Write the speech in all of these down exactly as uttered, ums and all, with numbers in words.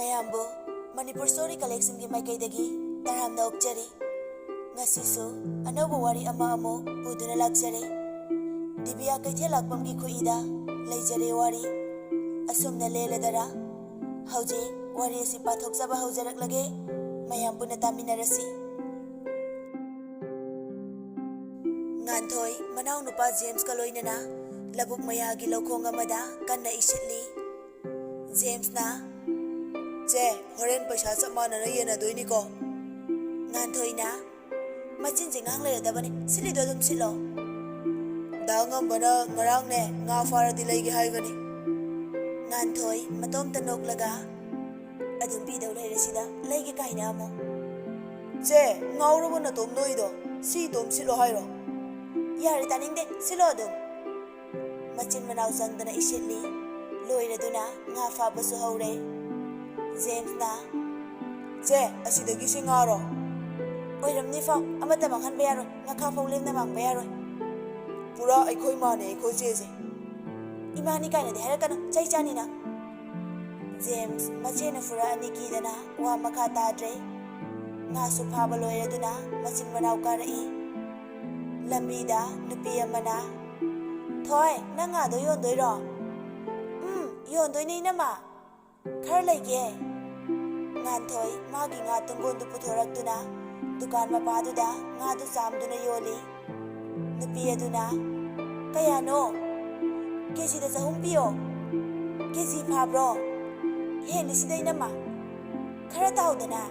ꯃꯌꯥꯝꯕꯨ ꯃꯅꯤꯄꯨꯔ ꯁ꯭ꯇꯣꯔꯤ ꯀꯂꯦꯛꯁꯟꯒꯤ ꯃꯥꯏꯀꯩꯗꯒꯤ ꯇꯔꯥꯝꯅ ꯑꯣꯛꯆꯔꯤ꯫ ꯉꯁꯤꯁꯨ ꯑꯅꯧꯕ ꯋꯥꯔꯤ ꯑꯃ ꯑꯃꯨꯛ ꯄꯨꯗꯨꯅ ꯂꯥꯛꯆꯔꯦ꯫ ꯗꯤꯕꯤꯌꯥ ꯀꯩꯊꯦꯜ ꯂꯥꯛꯄꯝꯒꯤ ꯈꯨꯠꯏꯗ ꯂꯩꯖꯔꯦ ꯋꯥꯔꯤ꯫ ꯑꯁꯨꯝꯅ ꯂꯦꯜꯂꯗꯔꯥ? ꯍꯧꯖꯤꯛ ꯋꯥꯔꯤ ꯑꯁꯤ ꯄꯥꯊꯣꯛꯆꯕ ꯍꯧꯖꯔꯛꯂꯒꯦ꯫ ꯃꯌꯥꯝ ꯄꯨꯟꯅ ꯇꯥꯃꯤꯟꯅꯔꯁꯤ꯫ ꯉꯥꯟꯊꯣꯏ ꯃꯅꯥꯎꯅꯨꯄꯥ ꯖꯦꯝꯁꯀ ꯂꯣꯏꯅꯅ ꯂꯧꯕꯨꯛ ꯃꯌꯥꯒꯤ ꯂꯧꯈꯣꯡ ꯑꯃꯗ ꯀꯟꯅ ꯏꯁꯤꯠꯂꯤ꯫ ꯖꯦꯝꯁꯅ, "ꯆꯦ, ꯍꯣꯔꯦꯟ ꯄꯩꯁꯥ ꯆꯞ ꯃꯥꯟꯅꯅ ꯌꯦꯟꯅꯗꯣꯏꯅꯤꯀꯣ?" ꯉꯥꯟꯊꯣꯏꯅ, "ꯃꯆꯤꯟꯁꯦ ꯉꯥꯡ ꯂꯩꯔꯗꯕꯅꯤ, ꯁꯤꯠꯂꯤꯗꯣ ꯑꯗꯨꯝ ꯁꯤꯠꯂꯣ꯫" "ꯗꯥ ꯉꯝꯕꯅ ꯉꯔꯥꯡꯅꯦ ꯉꯥ ꯐꯥꯔꯗꯤ ꯂꯩꯒꯦ ꯍꯥꯏꯕꯅꯤ꯫" ꯉꯥꯟꯊꯣꯏ ꯃꯇꯣꯝꯇ ꯅꯣꯛꯂꯒ, "ꯑꯗꯨꯝ ꯄꯤꯗꯧ ꯂꯩꯔꯦ ꯁꯤꯗ, ꯂꯩꯒꯦ ꯀꯥꯏꯅ ꯑꯃꯨꯛ?" "ꯆꯦ, ꯉꯥꯎꯔꯕ ꯅꯇꯣꯝ ꯅꯣꯏꯗꯣ? ꯁꯤ ꯏꯇꯣꯝ ꯁꯤꯠꯂꯣ ꯍꯥꯏꯔꯣ?" "ꯌꯥꯔꯦ, ꯇꯥꯅꯤꯡꯗꯦ, ꯁꯤꯠꯂꯣ ꯑꯗꯨꯝ꯫" ꯃꯆꯤꯟ ꯃꯅꯥꯎ ꯆꯪꯗꯅ ꯏꯁꯤꯠꯂꯤ꯫ ꯂꯣꯏꯔꯗꯨꯅ ꯉꯥ ꯐꯥꯕꯁꯨ ꯍꯧꯔꯦ꯫ ꯖꯦꯝꯁꯅ, "ꯆꯦ, ꯑꯁꯤꯗꯒꯤꯁꯤ ꯉꯥꯔꯣ?" "ꯑꯣꯏꯔꯝꯅꯤ ꯐꯥꯎ, ꯑꯃꯠꯇ ꯃꯥꯡꯍꯟꯕ ꯌꯥꯔꯣꯏ, ꯉꯥꯈꯥ ꯐꯥꯎ ꯂꯦꯝꯅ ꯃꯥꯡꯕ ꯌꯥꯔꯣꯏ꯫" "ꯄꯨꯔꯥ ꯑꯩꯈꯣꯏ ꯃꯥꯅꯦ ꯑꯩꯈꯣꯏ ꯆꯦꯁꯦ꯫" "ꯏꯃꯥꯅꯤ ꯀꯥꯏꯅꯗꯤ ꯍꯥꯏꯔꯛꯀꯅꯨ, ꯆꯩ ꯆꯥꯅꯤ ꯅꯪ꯫" ꯖꯦꯝꯁ ꯃꯆꯦꯅ ꯐꯨꯔꯛꯑꯅꯤ ꯀꯤꯗꯅ ꯋꯥ ꯃꯈꯥ ꯇꯥꯗ꯭ꯔꯦ꯫ ꯉꯥꯁꯨ ꯐꯥꯕ ꯂꯣꯏꯔꯗꯨꯅ ꯃꯆꯤꯟ ꯃꯅꯥꯎ ꯀꯥꯔꯛꯏ꯫ ꯂꯝꯕꯤꯗ ꯅꯨꯄꯤ ꯑꯃꯅ, "ꯊꯣꯏ, ꯅꯪ ꯉꯥꯗꯣ ꯌꯣꯟꯗꯣꯏꯔꯣ?" "ꯎꯝ, ꯌꯣꯟꯗꯣꯏꯅꯦ ꯏꯅꯝꯃ꯫ ꯈꯔ ꯂꯩꯒꯦ꯫" ꯉꯥꯟꯊꯣꯏ ꯃꯥꯒꯤ ꯉꯥ ꯇꯨꯡꯒꯣꯟꯗꯨ ꯄꯨꯊꯣꯔꯛꯇꯨꯅ ꯗꯨꯀꯥꯟ ꯃꯄꯥꯗꯨꯗ ꯉꯥꯗꯨ ꯆꯥꯝꯗꯨꯅ ꯌꯣꯜꯂꯤ꯫ ꯅꯨꯄꯤ ꯑꯗꯨꯅ, "ꯀꯌꯥꯅꯣ?" "ꯀꯦꯖꯤꯗ ꯆꯍꯨꯝ ꯄꯤꯌꯣ꯫" "ꯀꯦꯖꯤ ꯐꯥꯕ꯭ꯔꯣ?" "ꯍꯦꯜꯂꯤꯁꯤꯗ ꯏꯅꯝꯃ, ꯈꯔ ꯇꯥꯎꯗꯅ꯫"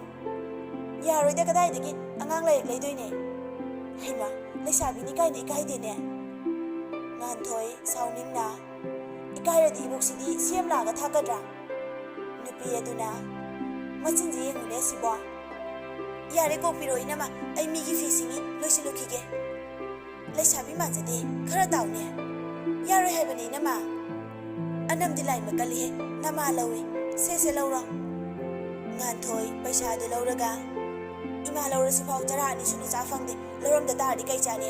"ꯌꯥꯔꯣꯏꯗ, ꯀꯗꯥꯏꯗꯒꯤ ꯑꯉꯥꯡ ꯂꯥꯏꯔꯤꯛ ꯂꯩꯗꯣꯏꯅꯦ꯫" "ꯍꯩꯃꯥ, ꯂꯩꯁꯥꯕꯤꯅꯤ ꯀꯥꯏꯅ ꯏꯀꯥꯏꯗꯦꯅꯦ꯫" ꯉꯥꯟꯊꯣꯏ ꯁꯥꯎꯅꯤꯡꯅ, "ꯏꯀꯥꯏꯔꯗꯤ ꯏꯕꯣꯛꯁꯤꯗꯤ ꯁꯦꯝ ꯂꯥꯛꯑꯒ ꯊꯥꯛꯀꯗ꯭ꯔꯥ?" ꯅꯨꯄꯤ ꯑꯗꯨꯅ, "ꯃꯆꯤꯟꯁꯦ ꯌꯦꯡꯉꯨꯅꯦ ꯑꯁꯤꯕꯣ꯫" "ꯌꯥꯔꯦ, ꯀꯣꯛꯄꯤꯔꯣ ꯏꯅꯝꯃ, ꯑꯩ ꯃꯤꯒꯤ ꯐꯤ ꯁꯤꯡꯉꯤ, ꯂꯣꯏꯁꯤꯜꯂꯨꯈꯤꯒꯦ꯫" "ꯂꯩꯁꯥꯕꯤ ꯃꯥꯟꯖꯗꯦ, ꯈꯔ ꯇꯥꯎꯅꯦ꯫" "ꯌꯥꯔꯣꯏ ꯍꯥꯏꯕꯅꯦ ꯏꯅꯝꯃ꯫" "ꯑꯅꯝꯗꯤ ꯂꯥꯏꯃ ꯀꯜꯂꯤꯍꯦ, ꯅꯃꯥ ꯂꯧꯏ, ꯁꯦ ꯁꯦ ꯂꯧꯔꯣ꯫" ꯉꯥꯟꯊꯣꯏ ꯄꯩꯁꯥꯗꯨ ꯂꯧꯔꯒ, "ꯏꯃꯥ ꯂꯧꯔꯁꯤ ꯐꯥꯎ ꯆꯔꯥ ꯑꯅꯤ ꯁꯨꯅ ꯆꯥ ꯐꯪꯗꯦ, ꯂꯧꯔꯝꯗ ꯇꯥꯔꯗꯤ ꯀꯩ ꯆꯥꯅꯤ?"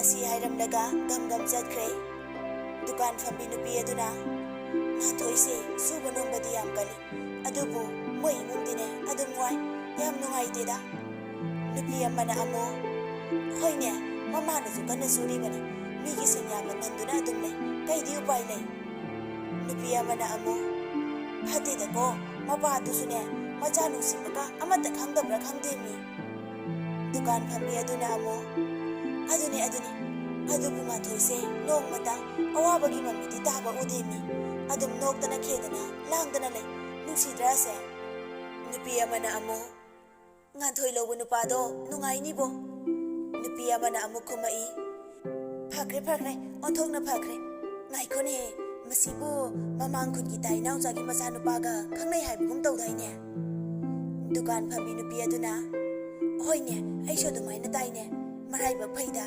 ꯑꯁꯤ ꯍꯥꯏꯔꯝꯂꯒ ꯒꯝ ꯒꯝ ꯆꯠꯈ꯭ꯔꯦ꯫ ꯗꯨꯀꯥꯟ ꯐꯝꯕꯤ ꯅꯨꯄꯤ ꯑꯗꯨꯅ, ꯉꯥꯟꯊꯣꯏꯁꯦ ꯁꯨꯕ ꯅꯣꯝꯕꯗꯤ ꯌꯥꯝ ꯀꯜꯂꯤ, ꯑꯗꯨꯕꯨ ꯃꯣꯏ ꯏꯃꯨꯡꯗꯤꯅꯦ ꯑꯗꯨꯝ ꯋꯥꯏ, ꯌꯥꯝ ꯅꯨꯡꯉꯥꯏꯇꯦꯗ꯫ ꯅꯨꯄꯤ ꯑꯃꯅ ꯑꯃꯨꯛ, "ꯍꯣꯏꯅꯦ, ꯃꯃꯥꯅꯁꯨ ꯀꯟꯅ ꯁꯨꯔꯤꯕꯅꯤ, ꯃꯤꯒꯤ ꯁꯦꯟꯌꯥꯝꯅ ꯅꯟꯗꯨꯅ ꯑꯗꯨꯝ ꯂꯩ, ꯀꯩꯗꯤ ꯎꯄꯥꯏ ꯂꯩ?" ꯅꯨꯄꯤ ꯑꯃꯅ ꯑꯃꯨꯛ, "ꯐꯠꯇꯦꯗꯀꯣ, ꯃꯄꯥꯗꯨꯁꯨꯅꯦ ꯃꯆꯥ ꯅꯨꯡꯁꯤꯕꯒ ꯑꯃꯠꯇ ꯈꯪꯗꯕ꯭ꯔꯥ ꯈꯪꯗꯦ ꯃꯤ꯫" ꯗꯨꯀꯥꯟ ꯐꯝꯕꯤ ꯑꯗꯨꯅ ꯑꯃꯨꯛ, "ꯑꯗꯨꯅꯤ, ꯑꯗꯨꯅꯤ, ꯑꯗꯨꯕꯨ ꯉꯥꯟꯊꯣꯏꯁꯦ ꯅꯣꯡꯃꯇ ꯑꯋꯥꯕꯒꯤ ꯃꯃꯤꯗꯤ ꯇꯥꯕ ꯎꯗꯦ ꯃꯤ, ꯑꯗꯨꯝ ꯅꯣꯛꯇꯅ ꯈꯦꯗꯅ ꯂꯥꯡꯗꯅ ꯂꯩ, ꯅꯨꯡꯁꯤꯗ꯭ꯔꯥꯁꯦ?" ꯅꯨꯄꯤ ꯑꯃꯅ ꯑꯃꯨꯛ, "ꯉꯥꯟꯊꯣꯏ ꯂꯧꯕ ꯅꯨꯄꯥꯗꯣ ꯅꯨꯡꯉꯥꯏꯅꯤꯕꯣ?" ꯅꯨꯄꯤ ꯑꯃꯅ ꯑꯃꯨꯛ ꯈꯨꯝꯃꯛꯏ, "ꯐꯈ꯭ꯔꯦ, ꯐꯈ꯭ꯔꯦ, ꯑꯣꯟꯊꯣꯛꯅ ꯐꯈ꯭ꯔꯦ꯫ ꯉꯥꯏꯈꯣꯅꯦ, ꯃꯁꯤꯕꯨ ꯃꯃꯥꯡ ꯈꯨꯟꯒꯤ ꯇꯥꯏ ꯏꯅꯥꯎꯆꯥꯒꯤ ꯃꯆꯥꯅꯨꯄꯥꯒ ꯈꯪꯅꯩ ꯍꯥꯏꯕꯒꯨꯝ ꯇꯧꯗꯥꯏꯅꯦ?" ꯗꯨꯀꯥꯟ ꯐꯝꯕꯤ ꯅꯨꯄꯤ ꯑꯗꯨꯅ, "ꯍꯣꯏꯅꯦ, ꯑꯩꯁꯨ ꯑꯗꯨꯃꯥꯏꯅ ꯇꯥꯏꯅꯦ, ꯃꯔꯥꯏꯕꯛ ꯐꯩꯗ꯫"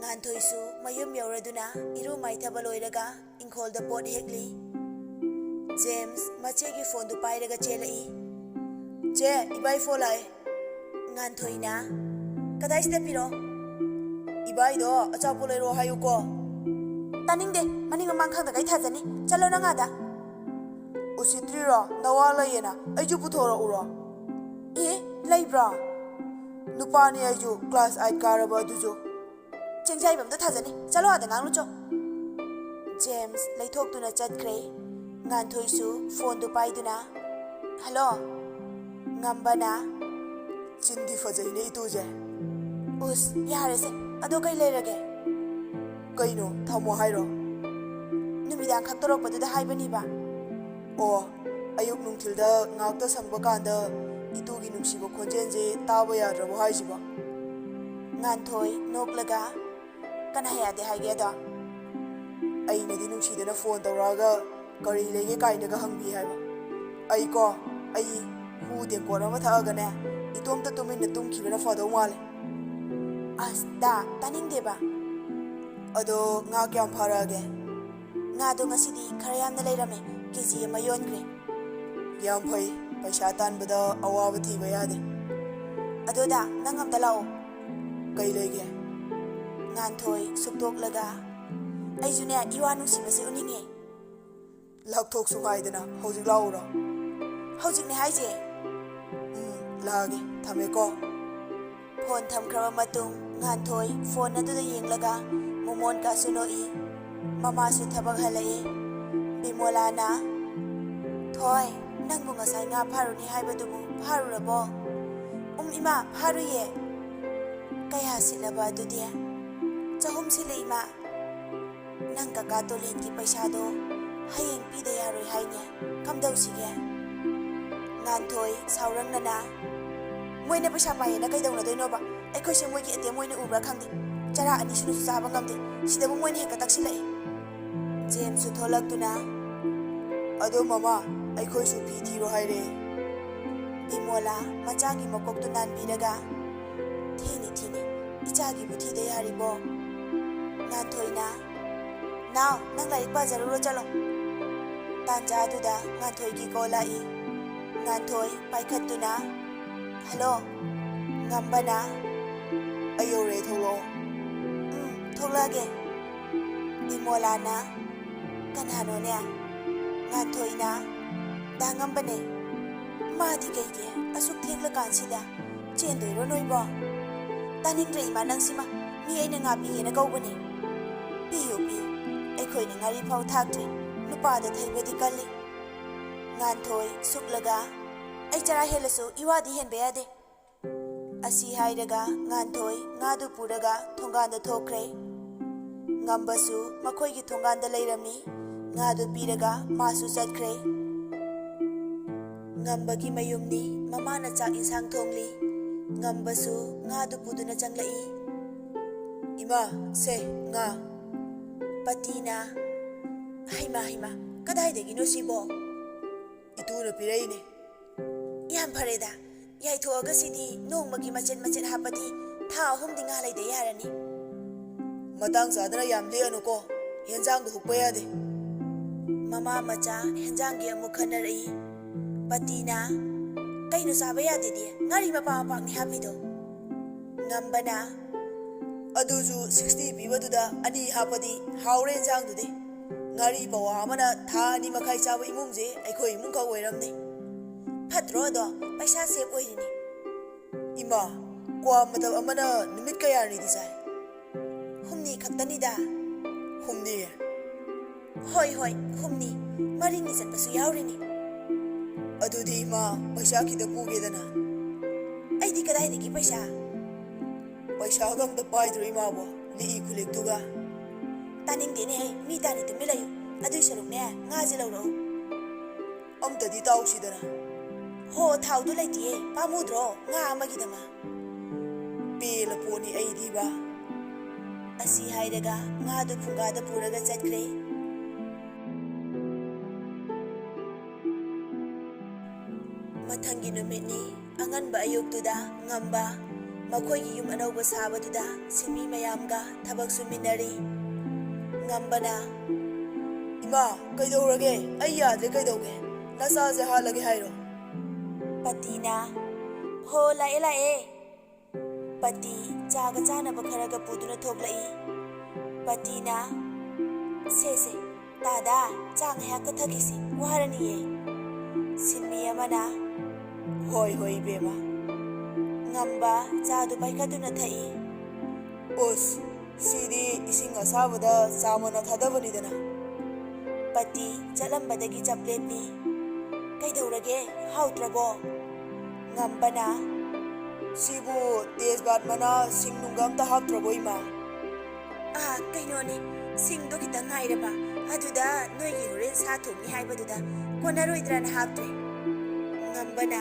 ꯉꯥꯟꯊꯣꯏꯁꯨ ꯃꯌꯨꯝ ꯌꯧꯔꯗꯨꯅ ꯏꯔꯨ ꯃꯥꯏꯊꯕ ꯂꯣꯏꯔꯒ ꯏꯪꯈꯣꯜꯗ ꯄꯣꯠ ꯍꯦꯛꯂꯤ꯫ ꯖꯦꯝꯁ ꯃꯆꯦꯒꯤ ꯐꯣꯟꯗꯨ ꯄꯥꯏꯔꯒ ꯆꯦꯜꯂꯛꯏ꯫ "ꯆꯦ, ꯏꯕꯥꯏ ꯐꯣꯟ ꯂꯥꯛꯑꯦ꯫" ꯉꯥꯟꯊꯣꯏꯅ, "ꯀꯗꯥꯏꯁꯤꯗ ꯄꯤꯔꯣ?" "ꯏꯕꯥꯏꯗꯣ ꯑꯆꯥꯄꯣꯠ ꯂꯩꯔꯣ ꯍꯥꯏꯌꯨꯀꯣ꯫" "ꯇꯥꯅꯤꯡꯗꯦ, ꯃꯅꯤꯡ ꯃꯃꯥꯡ ꯈꯪꯗꯈꯩ ꯊꯥꯖꯅꯤ, ꯆꯠꯂꯣ ꯅꯪ ꯑꯥꯗ꯫" "ꯎꯁꯤꯠꯇ꯭ꯔꯤꯔꯣ? ꯅꯋꯥ ꯂꯩꯌꯦꯅ ꯑꯩꯁꯨ ꯄꯨꯊꯣꯔꯛꯎꯔꯣ?" "ꯑꯦ, ꯂꯩꯕ꯭ꯔꯣ?" "ꯅꯨꯄꯥꯅꯤ ꯑꯩꯁꯨ, ꯀ꯭ꯂꯥꯁ ꯑꯥꯏꯠ ꯀꯥꯔꯕ ꯑꯗꯨꯁꯨ꯫" "ꯆꯦꯡꯖꯥꯏꯕꯝꯗ ꯊꯥꯖꯅꯤ, ꯆꯠꯂꯣ ꯑꯥꯗ ꯉꯥꯡꯂꯨꯆꯣ꯫" ꯖꯦꯝꯁ ꯂꯩꯊꯣꯛꯇꯨꯅ ꯆꯠꯈ꯭ꯔꯦ꯫ ꯉꯥꯟꯊꯣꯏꯁꯨ ꯐꯣꯟꯗꯨ ꯄꯥꯏꯗꯨꯅ, "ꯍꯜꯂꯣ꯫" ꯉꯝꯕꯅ, "ꯆꯤꯟꯗꯤ ꯐꯖꯩꯅꯦ ꯏꯇꯨꯁꯦ꯫" "ꯎꯁ, ꯌꯥꯔꯦꯁꯦ, ꯑꯗꯣ ꯀꯩ ꯂꯩꯔꯒꯦ?" "ꯀꯩꯅꯣ, ꯊꯝꯃꯣ ꯍꯥꯏꯔꯣ?" "ꯅꯨꯃꯤꯗꯥꯡ ꯈꯛ ꯇꯧꯔꯛꯄꯗꯨꯗ ꯍꯥꯏꯕꯅꯤꯕ꯫" "ꯑꯣ, ꯑꯌꯨꯛ ꯅꯨꯡꯊꯤꯜꯗ ꯉꯥꯛꯇ ꯁꯪꯕ ꯀꯥꯟꯗ ꯏꯇꯨꯒꯤ ꯅꯨꯡꯁꯤꯕ ꯈꯣꯟꯖꯦꯜꯁꯦ ꯇꯥꯕ ꯌꯥꯗ꯭ꯔꯕꯣ ꯍꯥꯏꯁꯤꯕꯣ?" ꯉꯥꯟꯊꯣꯏ ꯅꯣꯛꯂꯒ, "ꯀꯅꯥ ꯌꯥꯗꯦ ꯍꯥꯏꯒꯦ ꯑꯗꯣ?" "ꯑꯩꯅꯗꯤ ꯅꯨꯡꯁꯤꯗꯅ ꯐꯣꯟ ꯇꯧꯔꯛꯑꯒ ꯀꯔꯤ ꯂꯩꯒꯦ ꯀꯥꯏꯅꯒ ꯍꯪꯕꯤ ꯍꯥꯏꯕ꯫ ꯑꯩꯀꯣ, ꯑꯩ ꯍꯨ ꯇꯦꯡꯀꯣꯠ ꯑꯃ ꯊꯛꯑꯒꯅꯦ, ꯏꯇꯣꯝꯇ ꯇꯨꯃꯤꯟꯅ ꯇꯨꯝꯈꯤꯕꯅ ꯐꯗꯧ ꯃꯥꯜꯂꯦ꯫" "ꯑꯁ, ꯗꯥ, ꯇꯥꯅꯤꯡꯗꯦꯕ꯫" "ꯑꯗꯣ ꯉꯥ ꯀꯌꯥꯝ ꯐꯥꯔꯛꯑꯒꯦ?" "ꯉꯥꯗꯣ ꯉꯁꯤꯗꯤ ꯈꯔ ꯌꯥꯝꯅ ꯂꯩꯔꯝꯃꯦ, ꯀꯦ ꯖꯤ ꯑꯃ ꯌꯣꯟꯈ꯭ꯔꯦ꯫" "ꯌꯥꯝ ꯐꯩ, ꯄꯩꯁꯥ ꯇꯥꯟꯕꯗ ꯑꯋꯥꯕ ꯊꯤꯕ ꯌꯥꯗꯦ꯫" "ꯑꯗꯣ ꯗꯥ, ꯅꯪ ꯑꯝꯇ ꯂꯥꯛꯑꯣ꯫" ꯀꯩ ꯂꯩꯒꯦ? ꯉꯥꯟꯊꯣꯏ ꯁꯨꯛꯇꯣꯛꯂꯒ, "ꯑꯩꯁꯨꯅꯦ ꯏꯋꯥ ꯅꯨꯡꯁꯤꯕꯁꯦ ꯎꯅꯤꯡꯉꯦ꯫" "ꯂꯥꯛꯊꯣꯛꯁꯨ ꯉꯥꯏꯗꯅ ꯍꯧꯖꯤꯛ ꯂꯥꯛꯎꯔꯣ?" "ꯍꯧꯖꯤꯛꯅꯦ ꯍꯥꯏꯁꯦ꯫" "ꯎꯝ, ꯂꯥꯛꯑꯒꯦ, ꯊꯝꯃꯦꯀꯣ꯫" ꯐꯣꯟ ꯊꯝꯈ꯭ꯔꯕ ꯃꯇꯨꯡ ꯉꯥꯟꯊꯣꯏ ꯐꯣꯟ ꯑꯗꯨꯗ ꯌꯦꯡꯂꯒ ꯃꯣꯃꯣꯟꯀꯥꯁꯨ ꯅꯣꯛꯏ꯫ ꯃꯃꯥꯁꯨ ꯊꯕꯛ ꯍꯜꯂꯛꯏ꯫ ꯕꯤꯃꯣꯂꯥꯅ, "ꯊꯣꯏ, ꯅꯪꯕꯨ ꯉꯁꯥꯏ ꯉꯥ ꯐꯥꯔꯨꯅꯤ ꯍꯥꯏꯕꯗꯨꯕꯨ ꯐꯥꯔꯨꯔꯕꯣ?" "ꯎꯝ ꯏꯃꯥ, ꯐꯥꯔꯨꯏꯌꯦ꯫" "ꯀꯌꯥ ꯁꯤꯠꯂꯕ ꯑꯗꯨꯗꯤ?" "ꯆꯍꯨꯝ ꯁꯤꯠꯂꯦ ꯏꯃꯥ꯫" "ꯅꯪ ꯀꯀꯥ ꯇꯣꯂꯦꯟꯒꯤ ꯄꯩꯁꯥꯗꯣ ꯍꯌꯦꯡ ꯄꯤꯗ ꯌꯥꯔꯣꯏ ꯍꯥꯏꯅꯦ, ꯀꯝꯗꯧꯁꯤꯒꯦ?" ꯉꯥꯟꯊꯣꯏ ꯁꯥꯎꯔꯪꯅꯅ, "ꯃꯣꯏꯅ ꯄꯩꯁꯥ ꯄꯥꯏꯌꯦꯅ ꯀꯩꯗꯧꯅꯗꯣꯏꯅꯣꯕ? ꯑꯩꯈꯣꯏꯁꯦ ꯃꯣꯏꯒꯤ ꯑꯦ ꯇꯤ ꯑꯦꯝ ꯑꯣꯏꯅ ꯎꯕ꯭ꯔꯥ ꯈꯪꯗꯦ꯫ ꯆꯔꯥ ꯑꯅꯤ ꯁꯨꯅꯁꯨ ꯆꯥꯕ ꯉꯝꯗꯦ, ꯁꯤꯗꯕꯨ ꯃꯣꯏꯅ ꯍꯦꯛꯇ ꯇꯛꯁꯤꯜꯂꯛꯑꯦ꯫" ꯖꯦꯝꯁꯁꯨ ꯊꯣꯛꯂꯛꯇꯨꯅ, "ꯑꯗꯣ ꯃꯃꯥ, ꯑꯩꯈꯣꯏꯁꯨ ꯐꯤ ꯊꯤꯔꯣ ꯍꯥꯏꯔꯦ꯫" ꯕꯤꯃꯣꯂꯥ ꯃꯆꯥꯒꯤ ꯃꯀꯣꯛꯇꯨ ꯅꯥꯟꯕꯤꯔꯒ, "ꯊꯤꯅꯤ, ꯊꯤꯅꯤ, ꯏꯆꯥꯒꯤꯕꯨ ꯊꯤꯗ ꯌꯥꯔꯤꯕꯣ?" ꯉꯥꯟꯊꯣꯏꯅ, "ꯅꯥꯎ, ꯅꯪ ꯂꯥꯏꯔꯤꯛ ꯄꯥꯖꯔꯨꯔꯣ ꯆꯠꯂꯣ꯫" ꯇꯥꯟꯖꯥꯗꯨꯗ ꯉꯥꯟꯊꯣꯏꯒꯤ ꯀꯣꯜ ꯂꯥꯛꯏ꯫ ꯉꯥꯟꯊꯣꯏ ꯄꯥꯏꯈꯠꯇꯨꯅ, "ꯍꯜꯂꯣ꯫" ꯉꯝꯕꯅ, "ꯑꯩ ꯌꯧꯔꯦ, ꯊꯣꯛꯂꯛꯑꯣ꯫" "ꯎꯝ, ꯊꯣꯛꯂꯛꯑꯒꯦ꯫" ꯕꯤꯃꯣꯂꯥꯅ, "ꯀꯅꯥꯅꯣꯅꯦ?" ꯉꯥꯟꯊꯣꯏꯅ, "ꯗꯥ ꯉꯝꯕꯅꯦ꯫" "ꯃꯥꯗꯤ ꯀꯩꯒꯤ ꯑꯁꯨꯛ ꯊꯦꯡꯂꯀꯥꯟꯁꯤꯗ ꯆꯦꯟꯗꯣꯏꯔꯣ ꯅꯣꯏꯕꯣ?" "ꯇꯥꯅꯤꯡꯗ꯭ꯔꯦ ꯏꯃꯥ ꯅꯪꯁꯤꯃ, ꯃꯤ ꯑꯩꯅ ꯉꯥ ꯄꯤꯒꯦꯅ ꯀꯧꯕꯅꯤ꯫" "ꯄꯤꯌꯨ, ꯄꯤꯌꯨ, ꯑꯩꯈꯣꯏꯅ ꯉꯥꯔꯤ ꯐꯥꯎ ꯊꯥꯛꯇ꯭ꯔꯤ, ꯅꯨꯄꯥꯗ ꯊꯩꯕꯗꯤ ꯀꯜꯂꯤ꯫" ꯉꯥꯟꯊꯣꯏ ꯁꯨꯛꯂꯒ, "ꯑꯩ ꯆꯔꯥ ꯍꯦꯜꯂꯁꯨ ꯏꯋꯥꯗꯤ ꯍꯦꯟꯕ ꯌꯥꯗꯦ꯫" ꯑꯁꯤ ꯍꯥꯏꯔꯒ ꯉꯥꯟꯊꯣꯏ ꯉꯥꯗꯨ ꯄꯨꯔꯒ ꯊꯣꯡꯒꯥꯟꯗ ꯊꯣꯛꯈ꯭ꯔꯦ꯫ ꯉꯝꯕꯁꯨ ꯃꯈꯣꯏꯒꯤ ꯊꯣꯡꯒꯥꯟꯗ ꯂꯩꯔꯝꯃꯤ꯫ ꯉꯥꯗꯨ ꯄꯤꯔꯒ ꯃꯥꯁꯨ ꯆꯠꯈ꯭ꯔꯦ꯫ ꯉꯝꯕꯒꯤ ꯃꯌꯨꯝꯅꯤ꯫ ꯃꯃꯥꯅ ꯆꯥꯛ ꯏꯟꯁꯥꯡ ꯊꯣꯡꯂꯤ꯫ ꯉꯝꯕꯁꯨ ꯉꯥꯗꯨ ꯄꯨꯗꯨꯅ ꯆꯪꯂꯛꯏ꯫ "ꯏꯃꯥ, ꯁꯦ, ꯉꯥ꯫" ꯄꯇꯤꯅ, "ꯍꯩꯃꯥ, ꯍꯩꯃꯥ, ꯀꯗꯥꯏꯗꯒꯤꯅꯣ ꯁꯤꯕꯣ?" "ꯏꯇꯨꯅ ꯄꯤꯔꯛꯏꯅꯦ꯫" "ꯌꯥꯝ ꯐꯔꯦꯗ, ꯌꯥꯏꯊꯣꯛꯑꯒ ꯁꯤꯗꯤ ꯅꯣꯡꯃꯒꯤ ꯃꯆꯦꯠ ꯃꯆꯦꯠ ꯍꯥꯞꯄꯗꯤ ꯊꯥ ꯑꯍꯨꯝꯗꯤ ꯉꯥ ꯂꯩꯗ ꯌꯥꯔꯅꯤ꯫" "ꯃꯇꯥꯡ ꯆꯥꯗꯅ ꯌꯥꯝ ꯂꯤꯛꯑꯅꯨꯀꯣ, ꯍꯦꯟꯖꯥꯡꯗꯣ ꯍꯨꯛꯄ ꯌꯥꯗꯦ꯫" ꯃꯃꯥ ꯃꯆꯥ ꯍꯦꯟꯖꯥꯡꯒꯤ ꯑꯃꯨꯛ ꯈꯟꯅꯔꯛꯏ꯫ ꯄꯇꯤꯅ, "ꯀꯩꯅꯣ ꯆꯥꯕ ꯌꯥꯗꯦꯗꯤ? ꯉꯥꯔꯤ ꯃꯄꯥꯛ ꯃꯄꯥꯛꯅꯤ ꯍꯥꯞꯄꯤꯗꯣ꯫" ꯉꯝꯕꯅ, "ꯑꯗꯨꯁꯨ sixty ꯄꯤꯕꯗꯨꯗ ꯑꯅꯤ ꯍꯥꯞꯄꯗꯤ ꯍꯥꯎꯔꯦ ꯏꯟꯖꯥꯡꯗꯨꯗꯤ꯫ ꯉꯥꯔꯤ ꯄꯋꯥ ꯑꯃꯅ ꯊꯥ ꯑꯅꯤ ꯃꯈꯥꯏ ꯆꯥꯕ ꯏꯃꯨꯡꯁꯦ ꯑꯩꯈꯣꯏ ꯏꯃꯨꯡꯈꯛ ꯑꯣꯏꯔꯝꯅꯤ꯫ ꯐꯠꯇ꯭ꯔꯣ ꯑꯗꯣ? ꯄꯩꯁꯥ save ꯑꯣꯏꯔꯤꯅꯤ꯫" "ꯏꯃꯥ, ꯀ꯭ꯋꯥ ꯃꯇꯞ ꯑꯃꯅ ꯅꯨꯃꯤꯠ ꯀꯌꯥꯅꯤꯗꯤ ꯆꯥꯏ?" "ꯍꯨꯝꯅꯤ ꯈꯛꯇꯅꯤꯗ꯫" "ꯍꯨꯝꯅꯤ?" "ꯍꯣꯏ, ꯍꯣꯏ, ꯍꯨꯝꯅꯤ꯫ ꯃꯔꯤꯅꯤ ꯆꯠꯄꯁꯨ ꯌꯥꯎꯔꯤꯅꯤ꯫" "ꯑꯗꯨꯗꯤ ꯏꯃꯥ, ꯄꯩꯁꯥ ꯈꯤꯇ ꯄꯨꯒꯦꯗꯅ꯫" "ꯑꯩꯗꯤ ꯀꯗꯥꯏꯗꯒꯤ ꯄꯩꯁꯥ?" "ꯄꯩꯁꯥꯒ ꯑꯝꯇ ꯄꯥꯏꯗ꯭ꯔꯣ ꯏꯃꯥꯕꯣ, ꯂꯤꯛꯏ ꯈꯨꯂꯤꯛꯇꯨꯒ?" "ꯇꯥꯅꯤꯡꯗꯦꯅꯦꯍꯦ, ꯃꯤ ꯇꯥꯅ ꯇꯨꯃꯤꯟ ꯂꯩꯌꯨ꯫ ꯑꯗꯨꯏ ꯁꯔꯨꯛꯅꯦ, ꯉꯥꯁꯦ ꯂꯧꯔꯛꯎ꯫" "ꯑꯝꯇꯗꯤ ꯇꯥꯎꯁꯤꯗꯅ꯫" "ꯍꯣ, ꯊꯥꯎꯗꯨ ꯂꯩꯇꯤꯌꯦ, ꯄꯥꯝꯃꯨꯗ꯭ꯔꯣ ꯉꯥ ꯑꯃꯒꯤꯗꯃꯛ?" "ꯄꯦꯜꯂ ꯄꯣꯠꯅꯤ ꯑꯩꯗꯤꯕ꯫" ꯑꯁꯤ ꯍꯥꯏꯔꯒ ꯉꯥꯗꯨ ꯐꯨꯡꯒꯥꯗ ꯄꯨꯔꯒ ꯆꯠꯈ꯭ꯔꯦ꯫ ꯃꯊꯪꯒꯤ ꯅꯨꯃꯤꯠꯅꯤ꯫ ꯑꯉꯟꯕ ꯑꯌꯨꯛꯇꯨꯗ ꯉꯝꯕ ꯃꯈꯣꯏꯒꯤ ꯌꯨꯝ ꯑꯅꯧꯕ ꯁꯥꯕꯗꯨꯗ ꯁꯤꯟꯃꯤ ꯃꯌꯥꯝꯒ ꯊꯕꯛ ꯁꯨꯃꯤꯟꯅꯔꯤ꯫ ꯉꯝꯕꯅ, "ꯏꯃꯥ, ꯀꯩꯗꯧꯔꯒꯦ? ꯑꯩ ꯌꯥꯗ꯭ꯔꯦ, ꯀꯩꯗꯧꯒꯦ? ꯅꯆꯥꯁꯦ ꯍꯥꯠꯂꯒꯦ ꯍꯥꯏꯔꯣ?" ꯄꯇꯤꯅ, "ꯍꯣ, ꯂꯥꯛꯑꯦ, ꯂꯥꯛꯑꯦ꯫" ꯄꯇꯤ ꯆꯥꯒ ꯆꯥꯅꯕ ꯈꯔꯒ ꯄꯨꯗꯨꯅ ꯊꯣꯛꯂꯛꯏ꯫ ꯄꯇꯤꯅ, "ꯁꯦ, ꯁꯦ, ꯇꯥꯗ, ꯆꯥ ꯉꯥꯏꯍꯥꯛꯇ ꯊꯛꯈꯤꯁꯤ, ꯋꯥꯔꯅꯤꯌꯦ꯫" ꯁꯤꯟꯃꯤ ꯑꯃꯅ, "ꯍꯣꯏ, ꯍꯣꯏ, ꯏꯕꯦꯝꯃ꯫" ꯉꯝꯕ ꯆꯥꯗꯨ ꯄꯥꯏꯈꯠꯇꯨꯅ ꯊꯛꯏ꯫ "ꯑꯣꯁ, ꯁꯤꯗꯤ ꯏꯁꯤꯡ ꯑꯁꯥꯕꯗ ꯆꯥ ꯃꯅꯥ ꯊꯥꯗꯕꯅꯤꯗꯅ꯫" ꯄꯇꯤ ꯆꯠꯂꯝꯕꯗꯒꯤ ꯆꯞ ꯂꯦꯞꯄꯤ꯫ "ꯀꯩꯗꯧꯔꯒꯦ? ꯍꯥꯎꯇ꯭ꯔꯕꯣ?" ꯉꯝꯕꯅ, "ꯁꯤꯕꯨ ꯇꯦꯖꯄꯥꯠ ꯃꯅꯥ, ꯁꯤꯡ ꯅꯨꯡꯒ ꯑꯝꯇ ꯍꯥꯞꯇ꯭ꯔꯕꯣ, ꯏꯃꯥ?" "ꯑꯥ, ꯀꯩꯅꯣꯅꯦ, ꯁꯤꯡꯗꯣ ꯈꯤꯇꯪ ꯉꯥꯏꯔꯕ, ꯑꯗꯨꯗ ꯅꯣꯏꯒꯤ ꯍꯣꯔꯦꯟ ꯁꯥ ꯊꯣꯡꯅꯤ ꯍꯥꯏꯕꯗꯨꯗ ꯀꯣꯟꯅꯔꯣꯏꯗ꯭ꯔꯅ ꯍꯥꯞꯇ꯭ꯔꯦ꯫" ꯉꯝꯕꯅ,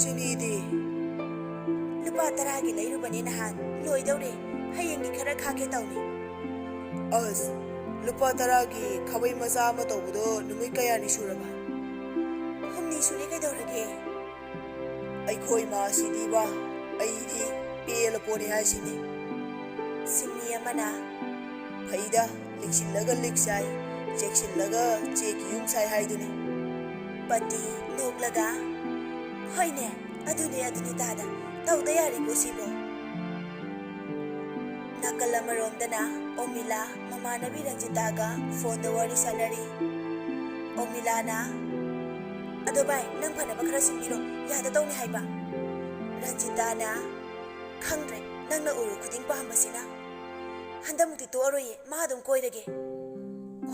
"ꯆꯤꯅꯤꯗꯤ?" "ꯂꯨꯄꯥ ꯇꯔꯥꯒꯤ ꯂꯩꯔꯨꯕꯅꯦ ꯅꯍꯥꯟ, ꯂꯣꯏꯗꯧꯔꯦ, ꯍꯌꯦꯡꯒꯤ ꯈꯔ ꯈꯥꯛꯀꯦ ꯇꯧꯅꯤ꯫" "ꯑꯁ, ꯂꯨꯄꯥ ꯇꯔꯥꯒꯤ ꯈꯥꯕꯩ ꯃꯆꯥ ꯑꯃ ꯇꯧꯕꯗꯣ ꯅꯨꯃꯤꯠ ꯀꯌꯥꯅꯤ ꯁꯨꯔꯕ?" "ꯍꯨꯝꯅꯤ ꯁꯨꯔꯦ, ꯀꯩꯗꯧꯔꯒꯦ?" "ꯑꯩꯈꯣꯏ ꯃꯥꯁꯤꯗꯤꯕ, ꯑꯩꯗꯤ ꯄꯦꯜꯂ ꯄꯣꯠꯅꯤ ꯍꯥꯏꯁꯤꯅꯤ꯫" ꯁꯤꯟꯃꯤ ꯑꯃꯅ, "ꯐꯩꯗ, ꯂꯤꯛꯁꯤꯜꯂꯒ ꯂꯤꯛ ꯆꯥꯏ, ꯆꯦꯛꯁꯤꯜꯂꯒ ꯆꯦꯛꯀꯤ ꯌꯨꯝ ꯁꯥꯏ ꯍꯥꯏꯗꯨꯅꯤ꯫" ꯄꯇꯤ ꯅꯣꯛꯂꯒ, "ꯍꯣꯏꯅꯦ, ꯑꯗꯨꯅꯦ, ꯑꯗꯨꯅꯦ ꯇꯥꯗ, ꯇꯧꯗ ꯌꯥꯔꯤꯕꯣ ꯁꯤꯕꯣ?" ꯅꯥꯀꯜ ꯑꯃꯔꯣꯝꯗꯅ ꯑꯣꯃꯤꯂꯥ ꯃꯃꯥꯟꯅꯕꯤ ꯔꯟꯖꯤꯇꯥꯒ ꯐꯣꯟꯗ ꯋꯥꯔꯤ ꯁꯥꯟꯅꯔꯤ꯫ ꯑꯣꯃꯤꯂꯥꯅ, "ꯑꯗꯣ ꯚꯥꯏ, ꯅꯪ ꯐꯅꯕ ꯈꯔ ꯁꯤꯟꯕꯤꯔꯣ, ꯌꯥꯗ ꯇꯧꯅꯤ ꯍꯥꯏꯕ?" ꯔꯟꯖꯤꯇꯥꯅ, "ꯈꯪꯗ꯭ꯔꯦ, ꯅꯪꯅ ꯎꯔꯨ ꯈꯨꯗꯤꯡ ꯄꯥꯝꯕꯁꯤꯅ꯫ ꯍꯟꯗꯛꯃꯨꯛꯇꯤ ꯇꯣꯛꯑꯔꯣꯏꯌꯦ, ꯃꯥ ꯑꯗꯨꯝ ꯀꯣꯏꯔꯒꯦ꯫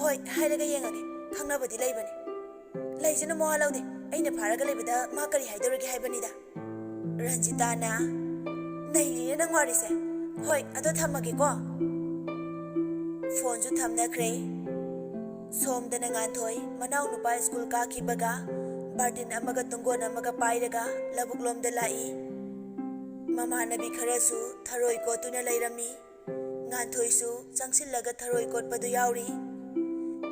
ꯍꯣꯏ, ꯍꯥꯏꯔꯒ ꯌꯦꯡꯉꯒꯦ, ꯈꯪꯅꯕꯗꯤ ꯂꯩꯕꯅꯦ꯫ ꯂꯩꯖꯅꯨ, ꯃꯋꯥ ꯂꯧꯗꯦ, ꯑꯩꯅ ꯐꯥꯔꯒ ꯂꯩꯕꯗ ꯃꯥ ꯀꯔꯤ ꯍꯥꯏꯗꯧꯔꯤꯒꯦ ꯍꯥꯏꯕꯅꯤꯗ꯫" ꯔꯟꯖꯤꯇꯥꯅ, "ꯅꯩꯔꯤꯅꯦ ꯅꯪ ꯋꯥꯔꯤꯁꯦ꯫ ꯍꯣꯏ, ꯑꯗꯣ ꯊꯝꯃꯒꯦꯀꯣ꯫" ꯐꯣꯟꯁꯨ ꯊꯝꯅꯈ꯭ꯔꯦ꯫ ꯁꯣꯝꯗꯅ ꯉꯥꯟꯊꯣꯏ ꯃꯅꯥꯎꯅꯨꯄꯥ ꯁ꯭ꯀꯨꯜ ꯀꯥꯈꯤꯕꯒ ꯕꯥꯔꯇꯤꯟ ꯑꯃꯒ ꯇꯨꯡꯒꯣꯟ ꯑꯃꯒ ꯄꯥꯏꯔꯒ ꯂꯧꯕꯨꯛꯂꯣꯝꯗ ꯂꯥꯛꯏ꯫ ꯃꯃꯥꯟꯅꯕꯤ ꯈꯔꯁꯨ ꯊꯔꯣꯏ ꯀꯣꯠꯇꯨꯅ ꯂꯩꯔꯝꯃꯤ꯫ ꯉꯥꯟꯊꯣꯏꯁꯨ ꯆꯪꯁꯤꯜꯂꯒ ꯊꯔꯣꯏ ꯀꯣꯠꯄꯗꯨ ꯌꯥꯎꯔꯤ꯫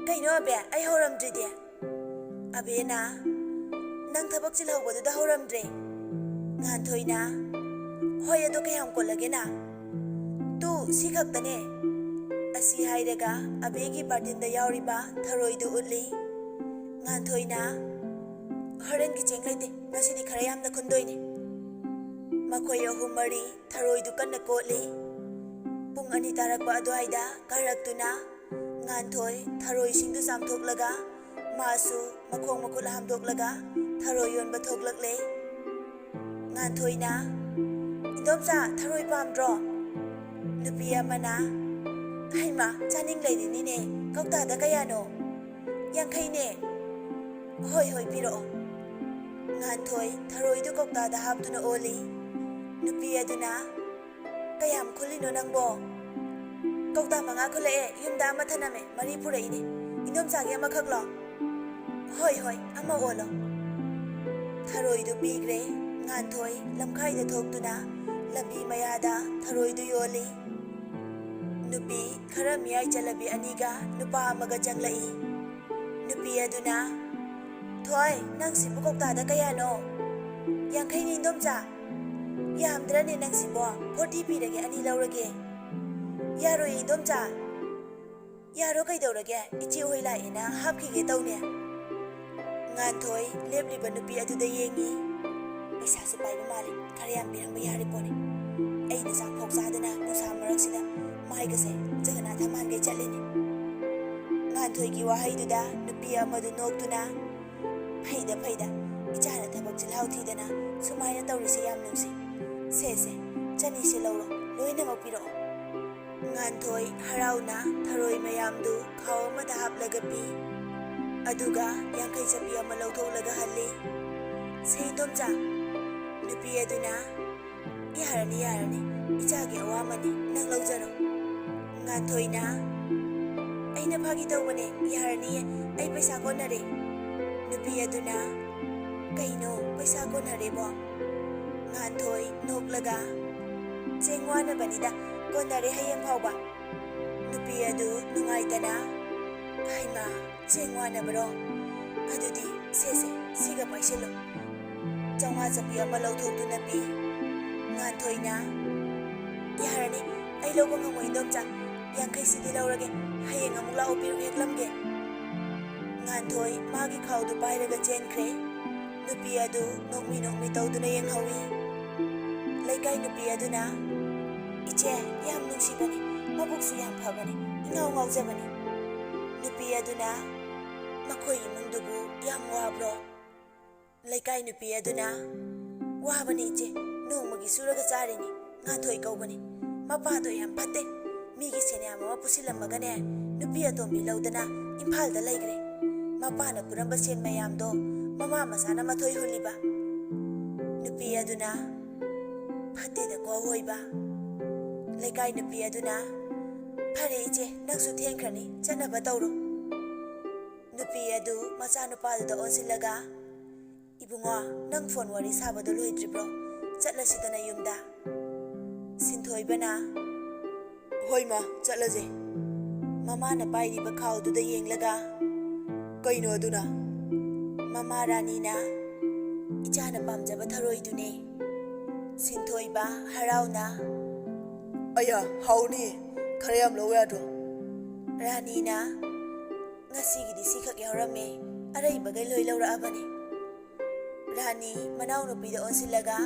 "ꯀꯩꯅꯣ ꯑꯕꯦ, ꯑꯩ ꯍꯧꯔꯝꯗ꯭ꯔꯤꯗꯤ?" ꯑꯕꯦꯅ, "ꯅꯪ ꯊꯕꯛ ꯆꯤꯜꯍꯧꯕꯗꯨꯗ ꯍꯧꯔꯝꯗ꯭ꯔꯦ꯫" ꯉꯥꯟꯊꯣꯏꯅ, "ꯍꯣꯏ, ꯑꯗꯣ ꯀꯌꯥꯝ ꯀꯣꯠꯂꯒꯦꯅ?" "ꯇꯨ, ꯁꯤ ꯈꯛꯇꯅꯦ꯫" ꯑꯁꯤ ꯍꯥꯏꯔꯒ ꯑꯕꯦꯒꯤ ꯕꯥꯔꯇꯤꯟꯗ ꯌꯥꯎꯔꯤꯕ ꯊꯔꯣꯏꯗꯨ ꯎꯠꯂꯤ꯫ ꯉꯥꯟꯊꯣꯏꯅ, "ꯍꯣꯔꯦꯟꯒꯤ ꯆꯦꯡ ꯂꯩꯇꯦ, ꯉꯁꯤꯗꯤ ꯈꯔ ꯌꯥꯝꯅ ꯈꯨꯟꯗꯣꯏꯅꯦ꯫" ꯃꯈꯣꯏ ꯑꯍꯨꯝ ꯃꯔꯤ ꯊꯔꯣꯏꯗꯨ ꯀꯟꯅ ꯀꯣꯠꯂꯤ꯫ ꯄꯨꯡ ꯑꯅꯤ ꯇꯥꯔꯛꯄ ꯑꯗꯨꯋꯥꯏꯗ ꯀꯥꯔꯛꯇꯨꯅ ꯉꯥꯟꯊꯣꯏ ꯊꯔꯣꯏꯁꯤꯡꯗꯨ ꯆꯥꯝꯊꯣꯛꯂꯒ ꯃꯥꯁꯨ ꯃꯈꯣꯡ ꯃꯈꯨꯠ ꯍꯥꯝꯗꯣꯛꯂꯒ ꯊꯔꯣꯏ ꯌꯣꯟꯕ ꯊꯣꯛꯂꯛꯂꯦ꯫ ꯉꯥꯟꯊꯣꯏꯅ, "ꯏꯟꯗꯣꯝꯆꯥ, ꯊꯔꯣꯏ ꯄꯥꯝꯗ꯭ꯔꯣ?" ꯅꯨꯄꯤ ꯑꯃꯅ, "ꯍꯩꯃꯥ, ꯆꯥꯅꯤꯡ ꯂꯩꯔꯤꯅꯤꯅꯦ, ꯀꯧꯇꯥꯗ ꯀꯌꯥꯅꯣ?" "ꯌꯥꯡꯈꯩꯅꯦ꯫" "ꯍꯣꯏ, ꯍꯣꯏ, ꯄꯤꯔꯛꯑꯣ꯫" ꯉꯥꯟꯊꯣꯏ ꯊꯔꯣꯏꯗꯨ ꯀꯧꯇꯥꯗ ꯍꯥꯞꯇꯨꯅ ꯑꯣꯜꯂꯤ꯫ ꯅꯨꯄꯤ ꯑꯗꯨꯅ, "ꯀꯌꯥꯝ ꯈꯨꯜꯂꯤꯅꯣ ꯅꯪꯕꯣ?" "ꯀꯧꯇꯥ ꯃꯉꯥ ꯈꯨꯜꯂꯛꯑꯦ, ꯌꯨꯝꯗ ꯑꯃ ꯊꯅꯝꯃꯦ, ꯃꯔꯤ ꯄꯨꯔꯛꯏꯅꯦ꯫ ꯏꯟꯗꯣꯝꯆꯥꯒꯤ ꯑꯃꯈꯛꯂꯣ?" "ꯍꯣꯏ, ꯍꯣꯏ, ꯑꯃ ꯑꯣꯜꯂꯣ꯫" ꯊꯔꯣꯏꯗꯨ ꯄꯤꯈ꯭ꯔꯦ꯫ ꯉꯥꯟꯊꯣꯏ ꯂꯝꯈꯥꯏꯗ ꯊꯣꯛꯇꯨꯅ ꯂꯝꯕꯤ ꯃꯌꯥꯗ ꯊꯔꯣꯏꯗꯨ ꯌꯣꯜꯂꯤ꯫ ꯅꯨꯄꯤ ꯈꯔ ꯃꯤꯌꯥꯏ ꯆꯜꯂꯕꯤ ꯑꯅꯤꯒ ꯅꯨꯄꯥ ꯑꯃꯒ ꯆꯪꯂꯛꯏ꯫ ꯅꯨꯄꯤ ꯑꯗꯨꯅ, "ꯊꯣꯏ, ꯅꯪꯁꯤꯕꯨ ꯀꯧꯇꯥꯗ ꯀꯌꯥꯅꯣ?" "ꯌꯥꯡꯈꯩꯅꯤ, ꯏꯟꯗꯣꯝꯆꯥ꯫" "ꯌꯥꯝꯗ꯭ꯔꯅꯦ ꯅꯪꯁꯤꯕꯣ? ꯐꯣꯔꯇꯤ ꯄꯤꯔꯒꯦ, ꯑꯅꯤ ꯂꯧꯔꯒꯦ꯫" "ꯌꯥꯔꯣꯏꯌꯦ, ꯏꯟꯗꯣꯝꯆꯥ꯫" "ꯌꯥꯔꯣ ꯀꯩꯗꯧꯔꯒꯦ? ꯏꯆꯦ ꯍꯣꯏ ꯂꯥꯛꯑꯦꯅ ꯍꯥꯞꯈꯤꯒꯦ ꯇꯧꯅꯦ꯫" ꯉꯥꯟꯊꯣꯏ ꯂꯦꯞꯂꯤꯕ ꯅꯨꯄꯤ ꯑꯗꯨꯗ ꯌꯦꯡꯉꯤ꯫ ꯄꯩꯁꯥꯁꯨ ꯄꯥꯏꯕ ꯃꯥꯜꯂꯤ, ꯈꯔ ꯌꯥꯝ ꯄꯤꯔꯝꯕ ꯌꯥꯔꯤ ꯄꯣꯠꯅꯤ꯫ ꯑꯩꯅ ꯆꯥꯛꯐꯥꯎ ꯆꯥꯗꯅ ꯅꯨꯡꯁꯥ ꯃꯔꯛꯁꯤꯗ ꯃꯥꯏꯒꯁꯦ ꯖꯒꯅꯥꯊ ꯃꯥꯟꯈꯩ ꯆꯠꯂꯤꯅꯤ꯫ ꯉꯥꯟꯊꯣꯏꯒꯤ ꯋꯥꯍꯩꯗꯨꯗ ꯅꯨꯄꯤ ꯑꯃꯗꯨ ꯅꯣꯛꯇꯨꯅ, "ꯐꯩꯗ, ꯐꯩꯗ, ꯏꯆꯥꯅ ꯊꯕꯛ ꯆꯤꯜꯍꯥꯎ ꯊꯤꯗꯅ ꯁꯨꯃꯥꯏꯅ ꯇꯧꯔꯤꯁꯦ ꯌꯥꯝ ꯅꯨꯡꯁꯤ꯫ ꯁꯦ, ꯁꯦ, ꯆꯅꯤꯁꯦ ꯂꯧꯔꯣ, ꯂꯣꯏꯅꯃꯛ ꯄꯤꯔꯛꯑꯣ"꯫ ꯉꯥꯟꯊꯣꯏ ꯍꯔꯥꯎꯅ ꯊꯔꯣꯏ ꯃꯌꯥꯝꯗꯨ ꯈꯥꯎ ꯑꯃꯗ ꯍꯥꯞꯂꯒ ꯄꯤ꯫ ꯑꯗꯨꯒ ꯌꯥꯡꯈꯩ ꯆꯞꯄꯤ ꯑꯃ ꯂꯧꯊꯣꯛꯂꯒ ꯍꯜꯂꯤ꯫ "ꯁꯦ, ꯏꯟꯗꯣꯝꯆꯥ", ꯅꯨꯄꯤ ꯑꯗꯨꯅ, "ꯌꯥꯔꯅꯤ, ꯌꯥꯔꯅꯤ, ꯏꯆꯥꯒꯤ ꯑꯋꯥꯃꯟꯅꯤ, ꯅꯪ ꯂꯧꯖꯔꯣ"꯫ ꯉꯥꯟꯊꯣꯏꯅ, "ꯑꯩꯅ ꯐꯥꯒꯤ ꯇꯧꯕꯅꯦ, ꯌꯥꯔꯅꯤꯌꯦ, ꯑꯩ ꯄꯩꯁꯥ ꯀꯣꯟꯅꯔꯦ"꯫ ꯅꯨꯄꯤ ꯑꯗꯨꯅ, "ꯀꯩꯅꯣ, ꯄꯩꯁꯥ ꯀꯣꯟꯅꯔꯦꯕꯣ?" ꯉꯥꯟꯊꯣꯏ ꯅꯣꯛꯂꯒ, "ꯆꯦꯡ ꯋꯥꯅꯕꯅꯤꯗ, ꯀꯣꯟꯅꯔꯦ ꯍꯌꯦꯡ ꯐꯥꯎꯕ"꯫ ꯅꯨꯄꯤ ꯑꯗꯨ ꯅꯨꯡꯉꯥꯏꯇꯅ, "ꯍꯩꯃꯥ, ꯆꯦꯡ ꯋꯥꯅꯕꯔꯣ? ꯑꯗꯨꯗꯤ ꯁꯦ, ꯁꯦ, ꯁꯤꯒ ꯄꯥꯏꯁꯤꯜꯂꯨ"꯫ ꯆꯥꯝꯃꯉꯥ ꯆꯞꯄꯤ ꯑꯃ ꯂꯧꯊꯣꯛꯇꯨꯅ ꯄꯤ꯫ ꯉꯥꯟꯊꯣꯏꯅ, "ꯌꯥꯔꯅꯤ, ꯑꯩ ꯂꯧꯕ ꯉꯝꯃꯣꯏ, ꯏꯟꯗꯣꯝꯆꯥ꯫ ꯌꯥꯡꯈꯩꯁꯤꯗꯤ ꯂꯧꯔꯒꯦ, ꯍꯌꯦꯡ ꯑꯃꯨꯛ ꯂꯥꯛꯑꯣ, ꯄꯤꯔꯨꯛ ꯍꯦꯛꯂꯝꯒꯦ"꯫ ꯉꯥꯟꯊꯣꯏ ꯃꯥꯒꯤ ꯈꯥꯎꯗꯨ ꯄꯥꯏꯔꯒ ꯆꯦꯟꯈ꯭ꯔꯦ꯫ ꯅꯨꯄꯤ ꯑꯗꯨ ꯅꯣꯛꯃꯤ ꯅꯣꯛꯃꯤ ꯇꯧꯗꯨꯅ ꯌꯦꯡꯍꯧꯏ꯫ ꯂꯩꯀꯥꯏ ꯅꯨꯄꯤ ꯑꯗꯨꯅ, "ꯏꯆꯦ, ꯌꯥꯝ ꯅꯨꯡꯁꯤꯕꯅꯤ, ꯃꯕꯨꯛꯁꯨ ꯌꯥꯝ ꯐꯕꯅꯤ, ꯏꯉꯥꯎ ꯉꯥꯎꯖꯕꯅꯤ"꯫ ꯅꯨꯄꯤ ꯑꯗꯨꯅ, "ꯃꯈꯣꯏ ꯏꯃꯨꯡꯗꯨꯕꯨ ꯌꯥꯝ ꯋꯥꯕ꯭ꯔꯣ?" ꯂꯩꯀꯥꯏ ꯅꯨꯄꯤ ꯑꯗꯨꯅ, "ꯋꯥꯕꯅꯤ ꯏꯆꯦ, ꯅꯣꯡꯃꯒꯤ ꯁꯨꯔꯒ ꯆꯥꯔꯤꯅꯤ, ꯉꯥꯟꯊꯣꯏ ꯀꯧꯕꯅꯤ꯫ ꯃꯄꯥꯗꯣ ꯌꯥꯝ ꯐꯠꯇꯦ꯫ ꯃꯤꯒꯤ ꯁꯦꯟꯌꯥꯝ ꯑꯃ ꯄꯨꯁꯤꯜꯂꯝꯃꯒꯅꯦ, ꯅꯨꯄꯤ ꯑꯇꯣꯝꯕꯤ ꯂꯧꯗꯅ ꯏꯝꯐꯥꯜꯗ ꯂꯩꯈ꯭ꯔꯦ꯫ ꯃꯄꯥꯅ ꯄꯨꯔꯝꯕ ꯁꯦꯟ ꯃꯌꯥꯝꯗꯣ ꯃꯃꯥ ꯃꯆꯥꯅ ꯃꯊꯣꯏ ꯍꯨꯜꯂꯤꯕ"꯫ ꯅꯨꯄꯤ ꯑꯗꯨꯅ, "ꯐꯠꯇꯦꯗꯀꯣ ꯑꯋꯣꯏꯕ"꯫ ꯂꯩꯀꯥꯏ ꯅꯨꯄꯤ ꯑꯗꯨꯅ, "ꯐꯔꯦ ꯏꯆꯦ, ꯅꯪꯁꯨ ꯊꯦꯡꯈ꯭ꯔꯅꯤ, ꯆꯠꯅꯕ ꯇꯧꯔꯣ"꯫ ꯅꯨꯄꯤ ꯑꯗꯨ ꯃꯆꯥꯅꯨꯄꯥꯗꯨꯗ ꯑꯣꯟꯁꯤꯜꯂꯒ, "ꯏꯕꯨꯡꯉꯣ, ꯅꯪ ꯐꯣꯟ ꯋꯥꯔꯤ ꯁꯥꯕꯗꯣ ꯂꯣꯏꯗ꯭ꯔꯤꯕ꯭ꯔꯣ? ꯆꯠꯂꯁꯤꯗꯅ ꯌꯨꯝꯗ"꯫ ꯁꯤꯟꯊꯣꯏꯕꯅ, "ꯍꯣꯏ ꯃꯥ, ꯆꯠꯂꯁꯦ"꯫ ꯃꯃꯥꯅ ꯄꯥꯏꯔꯤꯕ ꯈꯥꯎꯗꯨꯗ ꯌꯦꯡꯂꯒ, "ꯀꯩꯅꯣ ꯑꯗꯨꯅ?" ꯃꯃꯥ ꯔꯥꯅꯤꯅ, "ꯏꯆꯥꯅ ꯄꯥꯝꯖꯕ ꯊꯔꯣꯏꯗꯨꯅꯦ"꯫ ꯁꯤꯟꯊꯣꯏꯕ ꯍꯔꯥꯎꯅ, "ꯑꯌꯥ, ꯍꯥꯎꯅꯤ, ꯈꯔ ꯌꯥꯝ ꯂꯧ ꯌꯥꯗ꯭ꯔꯣ?" ꯔꯥꯅꯤꯅ, "ꯉꯁꯤꯒꯤꯗꯤ ꯁꯤꯈꯛ ꯌꯥꯎꯔꯝꯃꯦ, ꯑꯔꯩꯕꯈꯩ ꯂꯣꯏ ꯂꯧꯔꯛꯑꯕꯅꯤ"꯫ ꯔꯥꯅꯤ ꯃꯅꯥꯎꯅꯨꯄꯤꯗ ꯑꯣꯟꯁꯤꯜꯂꯒ,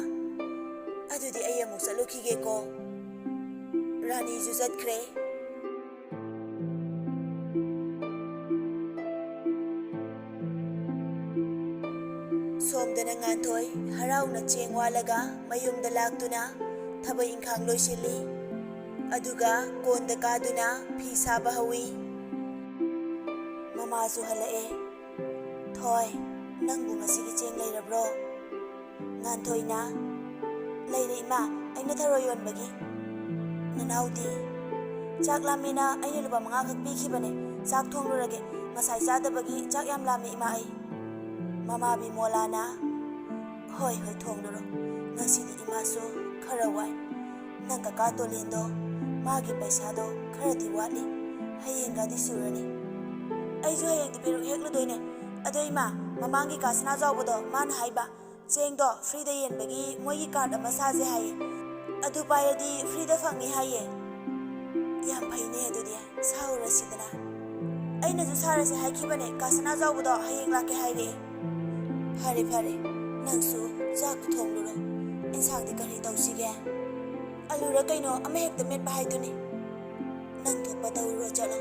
ꯑꯗꯨꯗꯤ ꯑꯩ ꯑꯃꯨꯛ ꯆꯠꯂꯨꯈꯤꯒꯦꯀꯣ꯫ ꯔꯥꯅꯤꯁꯨ ꯆꯠꯈ꯭ꯔꯦ꯫ ꯁꯣꯝꯗꯅ ꯉꯥꯟꯊꯣꯏ ꯍꯔꯥꯎꯅ ꯆꯦꯡ ꯋꯥꯜꯂꯒ ꯃꯌꯨꯝꯗ ꯂꯥꯛꯇꯨꯅ ꯊꯕꯛ ꯏꯪꯈꯥꯡ ꯂꯣꯏꯁꯤꯜꯂꯤ꯫ ꯑꯗꯨꯒ ꯀꯣꯟꯗ ꯀꯥꯗꯨꯅ ꯐꯤ ꯁꯥꯕ ꯍꯧꯏ꯫ ꯃꯃꯥꯁꯨ ꯍꯜꯂꯛꯑꯦ꯫ "ꯊꯣꯏ, ꯅꯪꯕꯨ ꯉꯁꯤꯒꯤ ꯆꯦꯡ ꯂꯩꯔꯕ꯭ꯔꯣ?" ꯉꯥꯟꯊꯣꯏꯅ, "ꯂꯩꯔꯦ ꯏꯃꯥ, ꯑꯩꯅ ꯊꯔꯣꯏ ꯌꯣꯟꯕꯒꯤ꯫" "ꯅꯅꯥꯎꯗꯤ?" "ꯆꯥꯛ ꯂꯥꯝꯃꯦꯅ ꯑꯩꯅ ꯂꯨꯄꯥ ꯃꯉꯥ ꯈꯛ ꯄꯤꯈꯤꯕꯅꯦ꯫ ꯆꯥꯛ ꯊꯣꯡꯂꯨꯔꯒꯦ, ꯉꯁꯥꯏ ꯆꯥꯗꯕꯒꯤ ꯆꯥꯛ ꯌꯥꯝ ꯂꯥꯝꯃꯦ ꯏꯃꯥ ꯑꯩ꯫" ꯃꯃꯥ ꯕꯤꯃꯣꯂꯥꯅ, "ꯍꯣꯏ ꯍꯣꯏ, ꯊꯣꯡꯂꯨꯔꯣ꯫ ꯉꯁꯤꯗꯤ ꯏꯃꯥꯁꯨ ꯈꯔ ꯋꯥꯏ꯫ ꯅꯪ ꯀꯀꯥ ꯇꯣꯂꯦꯟꯗꯣ, ꯃꯥꯒꯤ ꯄꯩꯁꯥꯗꯣ ꯈꯔꯗꯤ ꯋꯥꯠꯂꯤ꯫ ꯍꯌꯦꯡꯒꯗꯤ ꯁꯨꯔꯅꯤ꯫" "ꯑꯩꯁꯨ ꯍꯌꯦꯡꯗꯤ ꯄꯦꯔꯨꯛ ꯍꯦꯛꯂꯨꯗꯣꯏꯅꯦ꯫ ꯑꯗꯣ ꯏꯃꯥ, ꯃꯃꯥꯡꯒꯤ ꯀꯥ ꯁꯅꯥꯖꯥꯎꯕꯗꯣ ꯃꯥꯅ ꯍꯥꯏꯕ ꯆꯦꯡꯗꯣ ꯐ꯭ꯔꯤꯗ ꯌꯦꯟꯕꯒꯤ ꯃꯣꯏꯒꯤ ꯀꯥꯔꯠ ꯑꯃ ꯁꯥꯁꯦ ꯍꯥꯏꯌꯦ꯫ ꯑꯗꯨ ꯄꯥꯏꯔꯗꯤ ꯐ꯭ꯔꯤꯗ ꯐꯪꯉꯦ ꯍꯥꯏꯌꯦ꯫" "ꯌꯥꯝ ꯐꯩꯅꯦ ꯑꯗꯨꯗꯤ, ꯁꯥꯎꯔꯁꯤꯗꯅ꯫" "ꯑꯩꯅꯁꯨ ꯁꯥꯔꯁꯦ ꯍꯥꯏꯈꯤꯕꯅꯦ, ꯀꯥ ꯁꯅꯥꯖꯥꯎꯕꯗꯣ ꯍꯌꯦꯡ ꯂꯥꯛꯀꯦ ꯍꯥꯏꯔꯦ꯫" "ꯐꯔꯦ ꯐꯔꯦ, ꯅꯪꯁꯨ ꯆꯥꯛꯇꯨ ꯊꯣꯡꯂꯨꯔꯣ꯫ ꯏꯟꯁꯥꯡꯗꯤ ꯀꯔꯤ ꯇꯧꯁꯤꯒꯦ?" "ꯑꯂꯨꯔ ꯀꯩꯅꯣ ꯑꯃ ꯍꯦꯛꯇ ꯃꯦꯠꯄ ꯍꯥꯏꯗꯨꯅꯤ꯫ ꯅꯪ ꯊꯣꯛꯄ ꯇꯧꯔꯨꯔꯣ, ꯆꯠꯂꯣ꯫"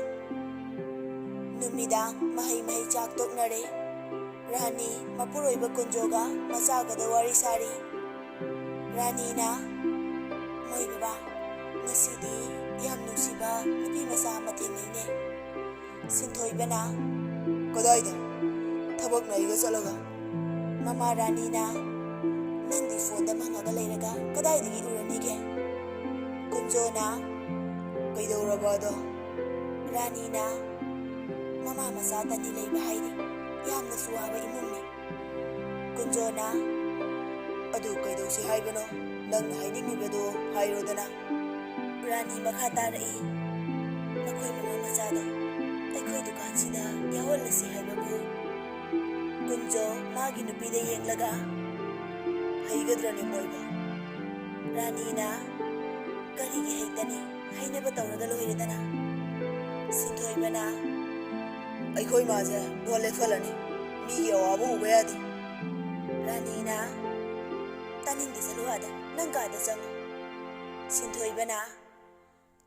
ꯅꯨꯃꯤꯗꯥꯡ ꯃꯍꯩ ꯃꯍꯩ ꯆꯥꯛ ꯇꯣꯛꯅꯔꯦ꯫ ꯔꯥꯅꯤ ꯃꯄꯨꯔꯣꯏꯕ ꯀꯨꯟꯖꯣꯒ ꯃꯆꯥꯒꯗ ꯋꯥꯔꯤ ꯁꯥꯔꯤ꯫ ꯔꯥꯅꯤꯅ, "ꯃꯣꯏ ꯕꯕꯥ, ꯉꯁꯤꯗꯤ ꯌꯥꯝ ꯅꯨꯡꯁꯤꯕ ꯅꯨꯄꯤ ꯃꯆꯥ ꯑꯃ ꯊꯦꯡꯅꯩꯅꯦ꯫" ꯁꯤꯟꯊꯣꯏꯕꯅ, "ꯀꯗꯥꯏꯗ? ꯊꯕꯛꯅ ꯑꯩꯒ ꯆꯠꯂꯒ?" ꯃꯃꯥ ꯔꯥꯅꯤꯅ, "ꯅꯪꯗꯤ ꯐꯣꯟꯗ ꯃꯪꯉꯒ ꯂꯩꯔꯒ ꯀꯗꯥꯏꯗꯒꯤ ꯎꯔꯅꯤꯒꯦ?" ꯀꯨꯟꯖꯣꯅ, "ꯀꯩꯗꯧꯔꯕ ꯑꯗꯣ?" ꯔꯥꯅꯤꯅ, "ꯃꯃꯥ ꯃꯆꯥ ꯇꯅꯤ ꯂꯩꯕ ꯍꯥꯏꯗꯤ ꯌꯥꯝꯅꯁꯨ ꯋꯥꯕ ꯏꯃꯨꯡꯅꯤ꯫" ꯀꯨꯟꯖꯣꯅ, "ꯑꯗꯨ ꯀꯩꯗꯧꯁꯤ ꯍꯥꯏꯕꯅꯣ? ꯅꯪꯅ ꯍꯥꯏꯅꯤꯡꯉꯤꯕꯗꯣ ꯍꯥꯏꯔꯣꯗꯅ꯫" ꯔꯥꯅꯤ ꯃꯈꯥ ꯇꯥꯔꯛꯏ, "ꯅꯈꯣꯏ ꯃꯃꯥ ꯃꯆꯥꯗꯣ ꯑꯩꯈꯣꯏ ꯗꯨꯀꯥꯟꯁꯤꯗ ꯌꯥꯎꯍꯜꯂꯁꯤ ꯍꯥꯏꯕꯕꯨ?" ꯀꯨꯟꯖꯣ ꯃꯥꯒꯤ ꯅꯨꯄꯤꯗ ꯌꯦꯡꯂꯒ, "ꯍꯩꯒꯗ꯭ꯔꯅꯦ ꯃꯣꯏꯕꯨ?" ꯔꯥꯅꯤꯅ, "ꯀꯔꯤꯒꯤ ꯍꯩꯇꯅꯤ? ꯍꯩꯅꯕ ꯇꯧꯔꯒ ꯂꯣꯏꯔꯦꯗꯅ꯫" ꯁꯤꯟꯊꯣꯏꯕꯅ, "ꯑꯩꯈꯣꯏ ꯃꯥꯁꯦ ꯚꯣꯠ ꯂꯦꯞꯍꯜꯂꯅꯤ꯫ ꯃꯤꯒꯤ ꯑꯋꯥꯕ ꯎꯕ ꯌꯥꯗꯦ꯫" ꯔꯥꯅꯤꯅ, ꯇꯥꯅꯤꯡꯗꯦ, ꯆꯠꯂꯨ ꯑꯥꯗ, ꯅꯪ ꯀꯥꯗ ꯆꯪꯉꯨ꯫ ꯁꯤꯟꯊꯣꯏꯕꯅ,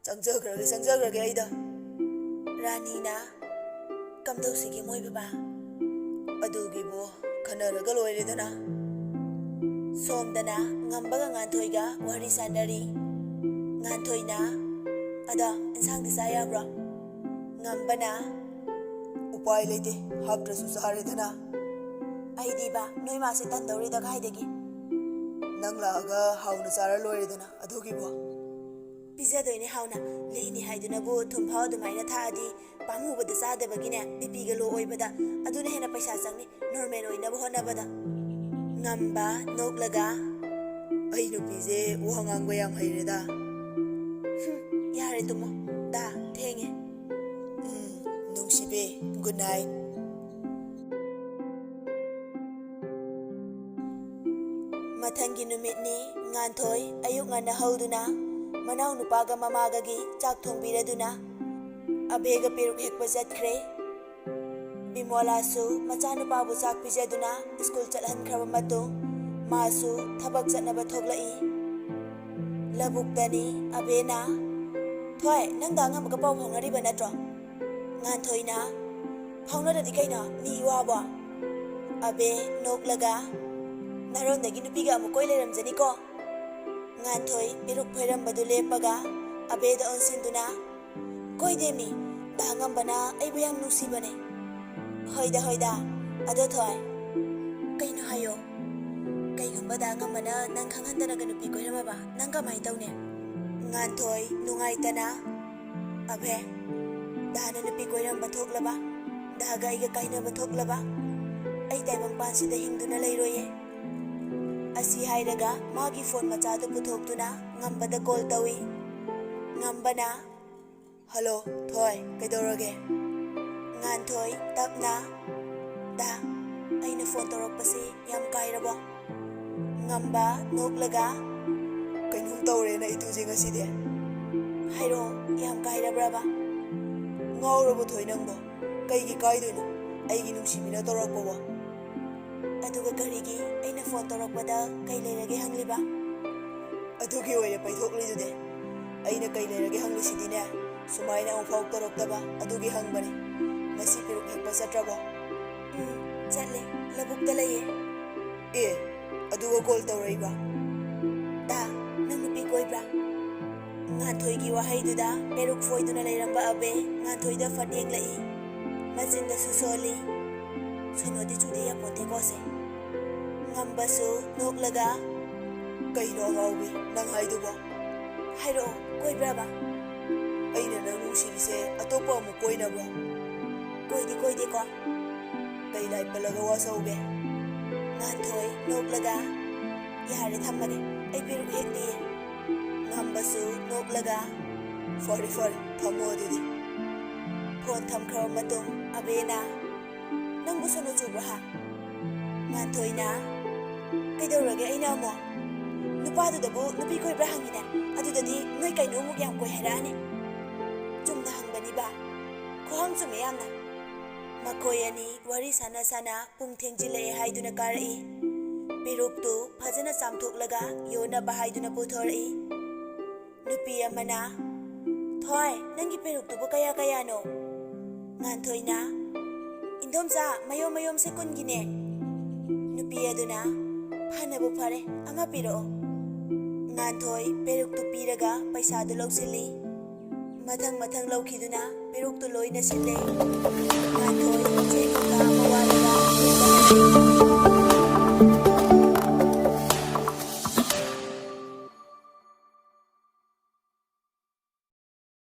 "ꯆꯪꯖꯈ꯭ꯔꯒꯦ, ꯆꯪꯖꯈ꯭ꯔꯒꯦ ꯑꯩꯗ꯫" ꯔꯥꯅꯤꯅ, "ꯀꯝꯗꯧꯁꯤꯒꯦ ꯃꯣꯏ ꯕꯕꯥ?" "ꯑꯗꯨꯒꯤꯕꯨ ꯈꯟꯅꯔꯒ ꯂꯣꯏꯔꯦꯗꯅ꯫" ꯁꯣꯝꯗꯅ ꯉꯝꯕꯒ ꯉꯥꯟꯊꯣꯏꯒ ꯋꯥꯔꯤ ꯁꯥꯟꯅꯔꯤ꯫ ꯉꯥꯟꯊꯣꯏꯅ, "ꯑꯗꯣ ꯏꯟꯁꯥꯡꯗꯤ ꯆꯥ ꯌꯥꯕ꯭ꯔꯣ?" ꯉꯝꯕꯅ, "ꯎꯄꯥꯏ ꯂꯩꯇꯦ, ꯍꯥꯞꯇ꯭ꯔꯁꯨ ꯆꯥꯔꯦꯗꯅ꯫" "ꯑꯩꯗꯤꯕ ꯅꯣꯏ ꯃꯥꯁꯦ ꯇꯟꯗꯧꯔꯤꯗ ꯀꯥꯏꯗꯒꯤ?" "ꯅꯪ ꯂꯥꯛꯑꯒ ꯍꯥꯎꯅ ꯆꯥꯔ ꯂꯣꯏꯔꯦꯗꯅ ꯑꯗꯨꯒꯤꯕꯨ꯫" "ꯄꯤꯖꯗꯣꯏꯅꯦ ꯍꯥꯎꯅ, ꯂꯤꯛꯏꯅꯤ ꯍꯥꯏꯗꯨꯅꯕꯨ ꯊꯨꯝ ꯐꯥꯎ ꯑꯗꯨꯃꯥꯏꯅ ꯊꯥꯛꯑꯗꯤ ꯄꯥꯝꯃꯨꯕꯗ ꯆꯥꯗꯕꯒꯤꯅꯦ, ꯕꯤ ꯄꯤꯒ ꯂꯣ ꯑꯣꯏꯕꯗ ꯑꯗꯨꯅ ꯍꯦꯟꯅ ꯄꯩꯁꯥ ꯆꯪꯅꯤ ꯅꯣꯔꯃꯦꯜ ꯑꯣꯏꯅꯕ ꯍꯣꯠꯅꯕꯗ꯫" ꯉꯝꯕ, ꯅꯣꯛꯂꯒ, "ꯑꯩ ꯅꯨꯄꯤꯁꯦ ꯋꯥ ꯉꯥꯡꯕ ꯌꯥꯝ ꯍꯩꯔꯦꯗ꯫" "ꯍꯨꯝ, ꯌꯥꯔꯦ ꯇꯨꯝꯃꯣ, ꯗꯥ, ꯊꯦꯡꯉꯦ꯫" "ꯎꯝ, ꯅꯨꯡꯁꯤꯕꯤ, ꯒꯨꯗ ꯅꯥꯏꯠ꯫" ꯃꯊꯪꯒꯤ ꯅꯨꯃꯤꯠꯅꯤ꯫ ꯉꯥꯟꯊꯣꯏ ꯑꯌꯨꯛ ꯉꯟꯅ ꯍꯧꯗꯨꯅ ꯃꯅꯥꯎꯅꯨꯄꯥꯒ ꯃꯃꯥꯒꯒꯤ ꯆꯥꯛ ꯊꯣꯡꯕꯤꯔꯗꯨꯅ ꯑꯕꯦꯒ ꯄꯦꯔꯨꯛ ꯍꯦꯛꯄ ꯆꯠꯈ꯭ꯔꯦ꯫ ꯕꯤꯃꯣꯂꯥꯁꯨ ꯃꯆꯥꯅꯨꯄꯥꯕꯨ ꯆꯥꯛ ꯄꯤꯖꯗꯨꯅ ꯁ꯭ꯀꯨꯜ ꯆꯠꯍꯟꯈ꯭ꯔꯕ ꯃꯇꯨꯡ ꯃꯥꯁꯨ ꯊꯕꯛ ꯆꯠꯅꯕ ꯊꯣꯛꯂꯛꯏ꯫ ꯂꯧꯕꯨꯛꯇꯅꯤ ꯑꯕꯦꯅ, "ꯊꯣꯏ, ꯅꯪ ꯗꯥ ꯉꯝꯕꯒ ꯄꯥꯎ ꯐꯥꯎꯅꯔꯤꯕ ꯅꯠꯇ꯭ꯔꯣ?" ꯉꯥꯟꯊꯣꯏꯅ, "ꯐꯥꯎꯅꯗ꯭ꯔꯗꯤ ꯀꯩꯅꯣ, ꯃꯤ ꯏꯋꯥꯕꯣ?" ꯑꯕꯦ ꯅꯣꯛꯂꯒ, "ꯅꯔꯣꯟꯗꯒꯤ ꯅꯨꯄꯤꯒ ꯑꯃꯨꯛ ꯀꯣꯏ ꯂꯩꯔꯝꯖꯅꯤꯀꯣ?" ꯉꯥꯟꯊꯣꯏ ꯄꯦꯔꯨꯛ ꯐꯣꯏꯔꯝꯕꯗꯨ ꯂꯦꯞꯄꯒ ꯑꯕꯦꯗ ꯑꯣꯟꯁꯤꯟꯗꯨꯅ, "ꯀꯣꯏꯗꯦꯃꯤ, ꯗꯥ ꯉꯝꯕꯅ ꯑꯩꯕꯨ ꯌꯥꯝ ꯅꯨꯡꯁꯤꯕꯅꯦ꯫" "ꯍꯣꯏꯗ, ꯍꯣꯏꯗ꯫ ꯑꯗꯣ ꯊꯣꯏ, ꯀꯩꯅꯣ ꯍꯥꯏꯌꯣ꯫ ꯀꯩꯒꯨꯝꯕ ꯗꯥ ꯉꯝꯕꯅ ꯅꯪ ꯈꯪꯍꯟꯗꯅꯒ ꯅꯨꯄꯤ ꯀꯣꯏꯔꯝꯃꯕ, ꯅꯪ ꯀꯃꯥꯏ ꯇꯧꯅꯤ?" ꯉꯥꯟꯊꯣꯏ ꯅꯨꯡꯉꯥꯏꯇꯅ, "ꯑꯕꯦ, ꯗꯥꯅ ꯅꯨꯄꯤ ꯀꯣꯏꯔꯝꯕ ꯊꯣꯛꯂꯕ, ꯗꯥꯒ ꯑꯩꯒ ꯀꯥꯏꯅꯕ ꯊꯣꯛꯂꯕ, ꯑꯩ ꯇꯥꯏꯕꯪꯄꯥꯟꯁꯤꯗ ꯍꯤꯡꯗꯨꯅ ꯂꯩꯔꯣꯏꯌꯦ꯫" ꯑꯁꯤ ꯍꯥꯏꯔꯒ ꯃꯥꯒꯤ ꯐꯣꯟ ꯃꯆꯥꯗꯨ ꯄꯨꯊꯣꯛꯇꯨꯅ ꯉꯝꯕꯗ ꯀꯣꯜ ꯇꯧꯏ꯫ ꯉꯝꯕꯅ, "ꯍꯜꯂꯣ, ꯊꯣꯏ, ꯀꯩꯗꯧꯔꯒꯦ?" ꯉꯥꯟꯊꯣꯏ ꯇꯞꯅ, "ꯗꯥ, ꯑꯩꯅ ꯐꯣꯟ ꯇꯧꯔꯛꯄꯁꯤ ꯌꯥꯝ ꯀꯥꯏꯔꯕꯣ?" ꯉꯝꯕ ꯅꯣꯛꯂꯒ, "ꯀꯩꯅꯣꯝ ꯇꯧꯔꯦꯅ ꯏꯇꯨꯁꯦ ꯉꯁꯤꯗꯤ꯫" "ꯍꯥꯏꯔꯛꯑꯣ, ꯌꯥꯝ ꯀꯥꯏꯔꯕ꯭ꯔꯕ?" "ꯉꯥꯎꯔꯕꯣ ꯊꯣꯏ ꯅꯪꯕꯣ? ꯀꯩꯒꯤ ꯀꯥꯏꯗꯣꯏꯅꯣ? ꯑꯩꯒꯤ ꯅꯨꯡꯁꯤꯕꯤꯅ ꯇꯧꯔꯛꯄꯕꯣ?" ꯑꯗꯨꯒ ꯀꯔꯤꯒꯤ ꯑꯩꯅ ꯐꯣꯟ ꯇꯧꯔꯛꯄꯗ ꯀꯩ ꯂꯩꯔꯒꯦ ꯍꯪꯂꯤꯕ? ꯑꯗꯨꯒꯤ ꯑꯣꯏꯔꯦ ꯄꯩꯊꯣꯛꯂꯤꯗꯨꯗꯤ꯫ ꯑꯩꯅ ꯀꯩ ꯂꯩꯔꯒꯦ ꯍꯪꯂꯤꯁꯤꯗꯤꯅꯦ, ꯁꯨꯃꯥꯏꯅ ꯑꯃꯨꯛꯐꯥꯎ ꯇꯧꯔꯛꯇꯕ ꯑꯗꯨꯒꯤ ꯍꯪꯕꯅꯦ꯫ ꯉꯁꯤ ꯄꯦꯔꯨꯛ ꯍꯦꯛꯄ ꯆꯠꯇ꯭ꯔꯕꯣ? ꯎꯝ, ꯆꯠꯂꯦ꯫ ꯂꯧꯕꯨꯛꯇ ꯂꯩꯌꯦ꯫ ꯑꯦ, ꯑꯗꯨꯒ ꯀꯣꯜ ꯇꯧꯔꯛꯏꯕ? ꯇꯥ, ꯅꯪ ꯅꯨꯄꯤ ꯀꯣꯏꯕ꯭ꯔꯥ? ꯉꯥꯟꯊꯣꯏꯒꯤ ꯋꯥꯍꯩꯗꯨꯗ ꯄꯦꯔꯨꯛ ꯐꯣꯏꯗꯨꯅ ꯂꯩꯔꯝꯕ ꯑꯕꯦ ꯉꯥꯟꯊꯣꯏꯗ ꯐꯠ ꯌꯦꯡꯂꯛꯏ꯫ ꯃꯆꯤꯟꯗꯁꯨ ꯁꯣꯜꯂꯤ꯫ ꯁꯣꯅꯣꯗꯤ ꯆꯨꯗꯦ ꯌꯥꯄꯣꯟꯇꯦꯀꯣꯁꯦ꯫ ꯉꯝꯕꯁꯨ ꯅꯣꯛꯂꯒ, "ꯀꯩꯅꯣ ꯑꯉꯥꯎꯕꯤ, ꯅꯪ ꯍꯥꯏꯗꯨꯕꯣ?" "ꯍꯥꯏꯔꯛꯑꯣ, ꯀꯣꯏꯕ꯭ꯔꯕ?" "ꯑꯩꯅ ꯅꯪ ꯅꯨꯡꯁꯤꯔꯤꯁꯦ ꯑꯇꯣꯞꯄ ꯑꯃꯨꯛ ꯀꯣꯏꯅꯕ꯭ꯔꯣ?" "ꯀꯣꯏꯗꯤ ꯀꯣꯏꯗꯦꯀꯣ?" "ꯀꯩ ꯂꯥꯏ ꯄꯜꯂꯒ ꯋꯥ ꯁꯧꯒꯦ?" ꯉꯥꯟꯊꯣꯏ ꯅꯣꯛꯂꯒ, "ꯌꯥꯔꯦ, ꯊꯝꯃꯒꯦ, ꯑꯩ ꯄꯦꯔꯨꯛ ꯍꯦꯛꯂꯤꯌꯦ꯫" ꯉꯝꯕꯁꯨ ꯅꯣꯛꯂꯒ, "ꯐꯔꯦ ꯐꯔꯦ, ꯊꯝꯃꯣ ꯑꯗꯨꯗꯤ꯫" ꯐꯣꯟ ꯊꯝꯈ꯭ꯔꯕ ꯃꯇꯨꯡ ꯑꯕꯦꯅ, "ꯅꯪꯕꯨ ꯁꯣꯅꯣ ꯆꯨꯕ꯭ꯔꯣ ꯍꯥ?" ꯉꯥꯟꯊꯣꯏꯅ, "ꯀꯩꯗꯧꯔꯒꯦ ꯑꯩꯅ ꯑꯃꯨꯛ? ꯅꯨꯄꯥꯗꯨꯗꯕꯨ ꯅꯨꯄꯤ ꯀꯣꯏꯕ꯭ꯔꯥ ꯍꯪꯉꯤꯅꯦ, ꯑꯗꯨꯗꯗꯤ ꯅꯣꯏ ꯀꯩꯅꯣꯃꯨꯛ ꯌꯥꯝ ꯀꯣꯏ ꯍꯥꯏꯔꯛꯑꯅꯤ꯫" "ꯆꯨꯝꯅ ꯍꯪꯕꯅꯤꯕ, ꯈꯨꯍꯪ ꯆꯨꯝꯃꯦ ꯌꯥꯝꯅ꯫" ꯃꯈꯣꯏ ꯑꯅꯤ ꯋꯥꯔꯤ ꯁꯥꯟꯅ ꯁꯥꯟꯅ ꯄꯨꯡ ꯊꯦꯡꯖꯤꯜꯂꯛꯑꯦ ꯍꯥꯏꯗꯨꯅ ꯀꯥꯔꯛꯏ꯫ ꯄꯦꯔꯨꯛꯇꯨ ꯐꯖꯅ ꯆꯥꯝꯊꯣꯛꯂꯒ ꯌꯣꯟꯅꯕ ꯍꯥꯏꯗꯨꯅ ꯄꯨꯊꯣꯔꯛꯏ꯫ ꯅꯨꯄꯤ ꯑꯃꯅ, "ꯊꯣꯏ, ꯅꯪꯒꯤ ꯄꯦꯔꯨꯛꯇꯨꯕꯨ ꯀꯌꯥ ꯀꯌꯥꯅꯣ?" ꯉꯥꯟꯊꯣꯏꯅ, "ꯏꯟꯗꯣꯝꯆꯥ, ꯃꯌꯣꯝ ꯃꯌꯣꯝꯁꯦ ꯀꯨꯟꯒꯤꯅꯦ꯫" ꯅꯨꯄꯤ ꯑꯗꯨꯅ, "ꯐꯅꯕꯨ ꯐꯔꯦ, ꯑꯃ ꯄꯤꯔꯛꯑꯣ꯫" ꯉꯥꯟꯊꯣꯏ ꯄꯦꯔꯨꯛꯇꯨ ꯄꯤꯔꯒ ꯄꯩꯁꯥꯗꯨ ꯂꯧꯁꯤꯜꯂꯤ꯫ ꯃꯊꯪ ꯃꯊꯪ ꯂꯧꯈꯤꯗꯨꯅ ꯄꯦꯔꯨꯛꯇꯨ ꯂꯣꯏꯅ ꯁꯤꯠꯂꯦ꯫ ꯉꯥꯟꯊꯣꯏ ꯆꯦꯡ ꯀꯧꯇꯥ ꯑꯃ ꯋꯥꯜꯂꯒ ꯌꯨꯝꯗ ꯍꯜꯂꯛꯏ꯫